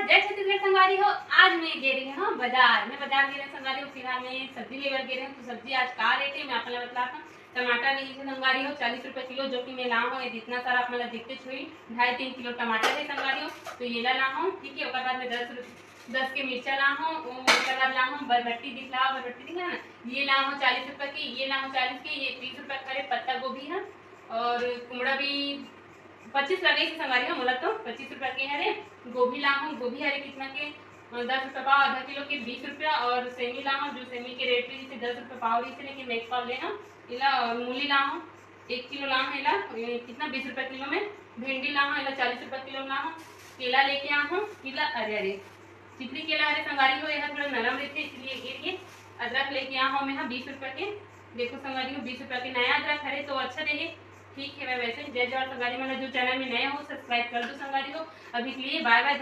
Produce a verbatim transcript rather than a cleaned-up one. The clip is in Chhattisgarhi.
जय छत्तीसगढ़ संगवारी हो। आज मैं गे रही हूँ बाजार में, बाजार गे रहे संगवारी हो। फिलहाल मैं सब्जी लेबर गे रहे हूँ, तो सब्जी आज का रेट है मैं आप ला बतलाता हूँ। टमाटर लीजिए संगवारी हो, चालीस रुपये किलो, जो कि मैं ला हूँ, ये जितना सारा आप मतलब देखते छुई, ढाई तीन किलो टमाटर है संगवारी हो, तो ये ला ला हूँ, ठीक है। ओकर बाद में दस रुपये, दस के मिर्चा ला हूँ, ओकर बाद ला हूँ बरबट्टी, दिखला बरबट्टी दिखला ना, ये ला हूँ चालीस रुपये के, ये ला हूँ चालीस के, ये तीस रुपये का हरे पत्ता गोभी है, और कुमड़ा भी पच्चीस लगे से संगवारी हो, मोला तो पच्चीस रुपये के हरे। गोभी ला हूँ, गोभी हरे कितना के, अ, दस रुपये पाव, आधा किलो के बीस रुपया, और सेमी ला हूँ, जो सेमी के रेट रही से दस रुपये पाव रही से, लेकिन मैं एक पाव लेना, इला, और मूली ला हूँ, एक किलो ला हूँ एला, ए, कितना, बीस रुपये किलो में। भिंडी ला हूँ एला, चालीस रुपये किलो ला हूँ। केला लेके आ हूँ, केला, अरे अरे, चिपरी केला हरे संगवारी हो, यह थोड़ा नरम रहते, इसलिए गिर गए। अदरक लेके आ हूँ मैं, हाँ, बीस रुपये के। देखो संगवारी हो, बीस रुपये के नया अदरक हरे तो अच्छा देहे, ठीक है। मैं वैसे जय जोहार संगवारी, मतलब जो चैनल में नए हो सब्सक्राइब कर दो संगवारी हो। अभी के लिए बाय बाय।